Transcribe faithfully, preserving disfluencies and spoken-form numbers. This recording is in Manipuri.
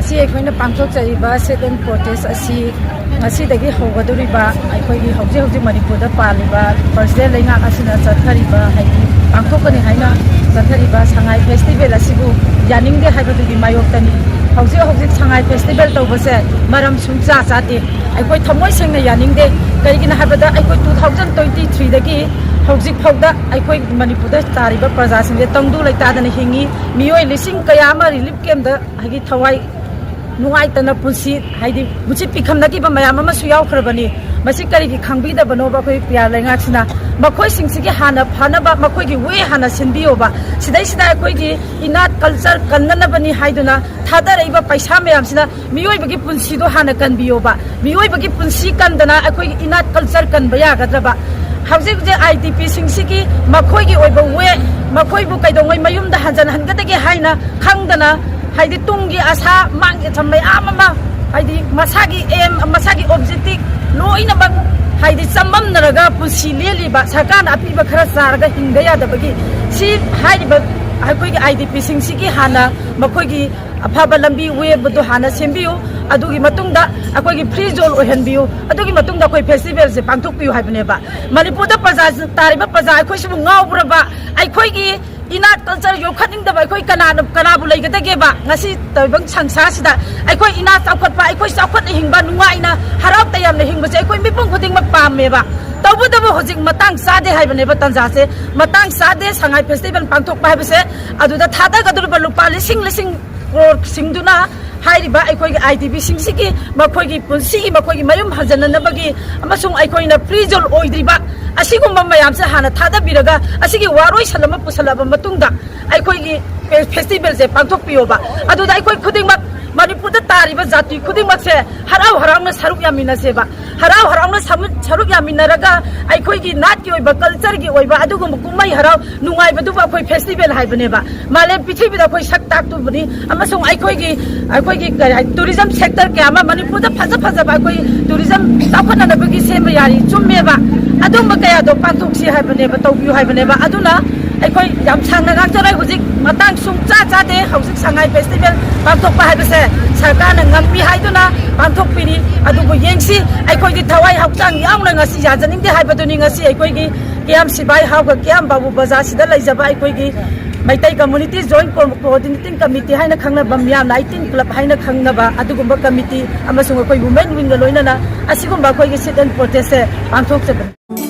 ꯉꯁꯤ ꯑꯩꯈꯣꯏꯅ ꯄꯥꯡꯊꯣꯛꯆꯔꯤꯕ sit-in protest ꯑꯁꯤ ꯉꯁꯤꯗꯒꯤ ꯍꯧꯒꯗꯧꯔꯤꯕ, ꯑꯩꯈꯣꯏꯒꯤ ꯍꯧꯖꯤꯛ ꯍꯧꯖꯤꯛ ꯃꯅꯤꯄꯨꯔꯗ ꯄꯥꯜꯂꯤꯕ ꯄ꯭ꯔꯁꯤꯗꯦꯟ ꯂꯩꯉꯥꯛ ꯑꯁꯤꯅ ꯆꯠꯊꯔꯤꯕ, ꯍꯥꯏꯗꯤ ꯄꯥꯡꯊꯣꯛꯀꯅꯤ ꯍꯥꯏꯅ ꯆꯠꯊꯔꯤꯕ ꯁꯉꯥꯏ ꯐꯦꯁꯇꯤꯚꯦꯜ ꯑꯁꯤꯕꯨ ꯌꯥꯅꯤꯡꯗꯦ ꯍꯥꯏꯕꯗꯨꯒꯤ ꯃꯥꯌꯣꯛꯇꯅꯤ꯫ ꯍꯧꯖꯤꯛ ꯍꯧꯖꯤꯛ ꯁꯉꯥꯏ ꯐꯦꯁꯇꯤꯚꯦꯜ ꯇꯧꯕꯁꯦ ꯃꯔꯝ ꯁꯨꯡꯆꯥ ꯆꯥꯗꯦ꯫ ꯑꯩꯈꯣꯏ ꯊꯃꯣꯏ ꯁꯦꯡꯅ ꯌꯥꯅꯤꯡꯗꯦ꯫ ꯀꯔꯤꯒꯤꯅꯣ ꯍꯥꯏꯕꯗ ꯑꯩꯈꯣꯏ two thousand twenty threeꯗꯒꯤ ꯍꯧꯖꯤꯛ ꯐꯥꯎꯗ ꯑꯩꯈꯣꯏ ꯃꯅꯤꯄꯨꯔꯗ ꯇꯥꯔꯤꯕ ꯄ꯭ꯔꯖꯥꯁꯤꯡꯁꯦ ꯇꯪꯗꯨ ꯂꯩꯇꯥꯗꯅ ꯍꯤꯡꯉꯤ꯫ ꯃꯤꯑꯣꯏ ꯂꯤꯁꯤꯡ ꯀꯌꯥ ꯑꯃ relief campꯇ ꯍꯥꯏꯗꯤ ꯊꯋꯥꯏ ꯅꯨꯡꯉꯥꯏꯇꯅ ꯄꯨꯟꯁꯤ, ꯍꯥꯏꯗꯤ ꯄꯨꯟꯁꯤ ꯄꯤꯈꯝꯅꯈꯤꯕ ꯃꯌꯥꯝ ꯑꯃꯁꯨ ꯌꯥꯎꯈ꯭ꯔꯕꯅꯤ꯫ ꯃꯁꯤ ꯀꯔꯤꯒꯤ ꯈꯪꯕꯤꯗꯕꯅꯣꯕ ꯑꯩꯈꯣꯏ ꯄꯤꯌꯥꯔ ꯂꯩꯉꯥꯛꯁꯤꯅ? ꯃꯈꯣꯏꯁꯤꯡꯁꯤꯒꯤ ꯍꯥꯟꯅ ꯐꯅꯕ ꯃꯈꯣꯏꯒꯤ way ꯍꯥꯟꯅ ꯁꯤꯟꯕꯤꯌꯣꯕ꯫ ꯁꯤꯗꯩꯁꯤꯗ ꯑꯩꯈꯣꯏꯒꯤ ꯏꯅꯥꯠ culture ꯀꯟꯅꯅꯕꯅꯤ ꯍꯥꯏꯗꯨꯅ ꯊꯥꯗꯔꯛꯏꯕ ꯄꯩꯁꯥ ꯃꯌꯥꯝꯁꯤꯅ ꯃꯤꯑꯣꯏꯕꯒꯤ ꯄꯨꯟꯁꯤꯗꯣ ꯍꯥꯟꯅ ꯀꯟꯕꯤꯌꯣꯕ꯫ ꯃꯤꯑꯣꯏꯕꯒꯤ ꯄꯨꯟꯁꯤ ꯀꯟꯗꯅ ꯑꯩꯈꯣꯏꯒꯤ ꯏꯅꯥꯠ culture ꯀꯟꯕ ꯌꯥꯒꯗ꯭ꯔꯕ? ꯍꯧꯖꯤꯛ ꯍꯧꯖꯤꯛ IDPꯁꯤꯡꯁꯤꯒꯤ ꯃꯈꯣꯏꯒꯤ ꯑꯣꯏꯕ way, ꯃꯈꯣꯏꯕꯨ ꯀꯩꯗꯧꯉꯩ ꯃꯌꯨꯝꯗ ꯍꯟꯖꯟꯍꯟꯒꯗꯒꯦ ꯍꯥꯏꯅ ꯈꯪꯗꯅ, ꯍꯥꯏꯗꯤ ꯇꯨꯡꯒꯤ ꯑꯁꯥ, ꯃꯥꯡꯒꯤ ꯑꯊꯝ ꯃꯌꯥꯝ ꯑꯃ, ꯍꯥꯏꯗꯤ ꯃꯁꯥꯒꯤ aim, ꯃꯁꯥꯒꯤ objective ꯂꯣꯏꯅꯃꯛ ꯍꯥꯏꯗꯤ ꯆꯃꯝꯅꯔꯒ ꯄꯨꯟꯁꯤ ꯂꯦꯜꯂꯤꯕ, ꯁꯔꯀꯥꯔꯅ ꯑꯄꯤꯕ ꯈꯔ ꯆꯥꯔꯒ ꯍꯤꯡꯗ ꯌꯥꯗꯕꯒꯤ, ꯁꯤ ꯍꯥꯏꯔꯤꯕ ꯑꯩꯈꯣꯏꯒꯤ IDPꯁꯤꯡꯁꯤꯒꯤ ꯍꯥꯟꯅ ꯃꯈꯣꯏꯒꯤ ꯑꯐꯕ ꯂꯝꯕꯤ wayꯗꯣ ꯍꯥꯟꯅ ꯁꯦꯝꯕꯤꯌꯨ꯫ ꯑꯗꯨꯒꯤ ꯃꯇꯨꯡꯗ ꯑꯩꯈꯣꯏꯒꯤ free zone ꯑꯣꯏꯍꯟꯕꯤꯌꯨ꯫ ꯑꯗꯨꯒꯤ ꯃꯇꯨꯡꯗ ꯑꯩꯈꯣꯏ festivalꯁꯦ ꯄꯥꯡꯊꯣꯛꯄꯤꯌꯨ ꯍꯥꯏꯕꯅꯦꯕ꯫ ꯃꯅꯤꯄꯨꯔꯗ ꯄ꯭ꯔꯖꯥ, ꯇꯥꯔꯤꯕ ꯄ꯭ꯔꯖꯥ ꯑꯩꯈꯣꯏꯁꯤꯕꯨ ꯉꯥꯎꯕ꯭ꯔꯕ? ꯑꯩꯈꯣꯏꯒꯤ ꯏꯅꯥꯠ culture ꯌꯣꯛꯈꯠꯅꯤꯡꯗꯕ ꯑꯩꯈꯣꯏ ꯀꯅꯥꯅ, ꯀꯅꯥꯕꯨ ꯂꯩꯒꯗꯒꯦꯕ? ꯉꯁꯤ ꯇꯥꯏꯕꯪ ꯁꯪꯁꯥꯔꯁꯤꯗ ꯑꯩꯈꯣꯏ ꯏꯅꯥꯠ ꯆꯥꯎꯈꯠꯄ, ꯑꯩꯈꯣꯏ ꯆꯥꯎꯈꯠꯅ ꯍꯤꯡꯕ, ꯅꯨꯡꯉꯥꯏꯅ ꯍꯔꯥꯎ ꯇꯌꯥꯝꯅ ꯍꯤꯡꯕꯁꯦ ꯑꯩꯈꯣꯏ ꯃꯤꯄꯨꯝ ꯈꯨꯗꯤꯡꯃꯛ ꯄꯥꯝꯃꯦꯕ꯫ ꯇꯧꯕꯇꯕꯨ ꯍꯧꯖꯤꯛ ꯃꯇꯥꯡ ꯆꯥꯗꯦ ꯍꯥꯏꯕꯅꯦꯕ, ꯇꯥꯟꯖꯥꯁꯦ ꯃꯇꯥꯡ ꯆꯥꯗꯦ꯫ ꯁꯉꯥꯏ festival ꯄꯥꯡꯊꯣꯛꯄ ꯍꯥꯏꯕꯁꯦ, ꯑꯗꯨꯗ ꯊꯥꯗꯒꯗꯧꯔꯤꯕ ꯂꯨꯄꯥ ꯂꯤꯁꯤꯡ ꯂꯤꯁꯤꯡ ꯀ꯭ꯔꯣꯔꯁꯤꯡꯗꯨꯅ ꯍꯥꯏꯔꯤꯕ ꯑꯩꯈꯣꯏꯒꯤ IDPꯁꯤꯡꯁꯤꯒꯤ ꯃꯈꯣꯏꯒꯤ ꯄꯨꯟꯁꯤꯒꯤ, ꯃꯈꯣꯏꯒꯤ ꯃꯌꯨꯝ ꯍꯟꯖꯟꯅꯅꯕꯒꯤ ꯑꯃꯁꯨꯡ ꯑꯩꯈꯣꯏꯅ free zone ꯑꯣꯏꯗ꯭ꯔꯤꯕ ꯑꯁꯤꯒꯨꯝꯕ ꯃꯌꯥꯝꯁꯦ ꯍꯥꯟꯅ ꯊꯥꯗꯕꯤꯔꯒ, ꯑꯁꯤꯒꯤ ꯋꯥꯔꯣꯏꯁꯟ ꯑꯃ ꯄꯨꯁꯜꯂꯛꯑꯕ ꯃꯇꯨꯡꯗ ꯑꯩꯈꯣꯏꯒꯤ ꯐꯦ-, festivalꯁꯦ ꯄꯥꯡꯊꯣꯛꯄꯤꯌꯣꯕ꯫ ꯑꯗꯨꯗ ꯑꯩꯈꯣꯏ ꯈꯨꯗꯤꯡꯃꯛ, ꯃꯅꯤꯄꯨꯔꯗ ꯇꯥꯔꯤꯕ ꯖꯥꯇꯤ ꯈꯨꯗꯤꯡꯃꯛꯁꯦ ꯍꯔꯥꯎ ꯍꯔꯥꯎꯅ ꯁꯔꯨꯛ ꯌꯥꯃꯤꯟꯅꯁꯦꯕ꯫ ꯍꯔꯥꯎ ꯍꯔꯥꯎꯅ ꯁꯃꯨ-, ꯁꯔꯨꯛ ꯌꯥꯃꯤꯟꯅꯔꯒ ꯑꯩꯈꯣꯏꯒꯤ ꯅꯥꯠꯀꯤ ꯑꯣꯏꯕ, cultureꯒꯤ ꯑꯣꯏꯕ ꯑꯗꯨꯒꯨꯝꯕ ꯀꯨꯝꯍꯩ ꯍꯔꯥꯎ ꯅꯨꯡꯉꯥꯏꯕꯗꯨꯕꯨ ꯑꯩꯈꯣꯏ festival ꯍꯥꯏꯕꯅꯦꯕ꯫ ꯃꯥꯂꯦꯝ ꯄ꯭ꯔꯤꯊꯤꯕꯤꯗ ꯑꯩꯈꯣꯏ ꯁꯛ ꯇꯥꯛꯇꯨꯕꯅꯤ꯫ ꯑꯃꯁꯨꯡ ꯑꯩꯈꯣꯏꯒꯤ, ꯑꯩꯈꯣꯏꯒꯤ ꯀꯔꯤ ꯍꯥꯏ, tourism sector ꯀꯌꯥ ꯑꯃ ꯃꯅꯤꯄꯨꯔꯗ ꯐꯖ ꯐꯖꯕ ꯑꯩꯈꯣꯏ tourism ꯆꯥꯎꯈꯠꯅꯅꯕꯒꯤ ꯁꯦꯝꯕ ꯌꯥꯔꯤ, ꯆꯨꯝꯃꯦꯕ꯫ ꯑꯗꯨꯝꯕ ꯀꯌꯥꯗꯣ ꯄꯥꯡꯊꯣꯛꯁꯤ ꯍꯥꯏꯕꯅꯦꯕ, ꯇꯧꯕꯤꯌꯨ ꯍꯥꯏꯕꯅꯦꯕ꯫ ꯑꯗꯨꯅ ꯑꯩꯈꯣꯏ ꯌꯥꯝ ꯁꯥꯡꯅ ꯉꯥꯡꯖꯔꯣꯏ, ꯍꯧꯖꯤꯛ ꯃꯇꯥꯡ ꯁꯨꯡꯆꯥ ꯆꯥꯗꯦ꯫ ꯍꯧꯖꯤꯛ ꯁꯉꯥꯏ ꯐꯦꯁꯇꯤꯚꯦꯜ ꯄꯥꯡꯊꯣꯛꯄ ꯍꯥꯏꯕꯁꯦ ꯁꯔꯀꯥꯔꯅ ꯉꯝꯃꯤ ꯍꯥꯏꯗꯨꯅ ꯄꯥꯡꯊꯣꯛꯄꯤꯔꯤ꯫ ꯑꯗꯨꯕꯨ ꯌꯦꯡꯁꯤ, ꯑꯩꯈꯣꯏꯗꯤ ꯊꯋꯥꯏ ꯍꯛꯆꯥꯡ ꯌꯥꯎꯅ ꯉꯁꯤ ꯌꯥꯖꯅꯤꯡꯗꯦ ꯍꯥꯏꯕꯗꯨꯅꯤ꯫ ꯉꯁꯤ ꯑꯩꯈꯣꯏꯒꯤ ꯀꯦ ꯑꯦꯝ ꯁꯤꯕꯥꯏ ꯍꯥꯎꯒ ꯀꯦ ꯑꯦꯝ ꯕꯥꯕꯨ ꯕꯖꯥꯔꯁꯤꯗ ꯂꯩꯖꯕ ꯑꯩꯈꯣꯏꯒꯤ Meitei community join coordinating committee ꯍꯥꯏꯅ ꯈꯪꯅꯕ, ꯃꯤꯌꯥꯝ ꯂꯥꯏꯇꯤꯟ ꯀ꯭ꯂꯕ ꯍꯥꯏꯅ ꯈꯪꯅꯕ ꯑꯗꯨꯒꯨꯝꯕ ꯀꯃꯤꯇꯤ ꯑꯃꯁꯨꯡ ꯑꯩꯈꯣꯏ ꯋꯨꯃꯦꯟ ꯋꯤꯡꯒ ꯂꯣꯏꯅꯅ ꯑꯁꯤꯒꯨꯝꯕ ꯑꯩꯈꯣꯏꯒꯤ ꯁꯤꯠ ꯑꯦꯟ ꯄ꯭ꯔꯣꯇꯦꯁꯁꯦ ꯄꯥꯡꯊꯣꯛꯆꯕꯅꯤ꯫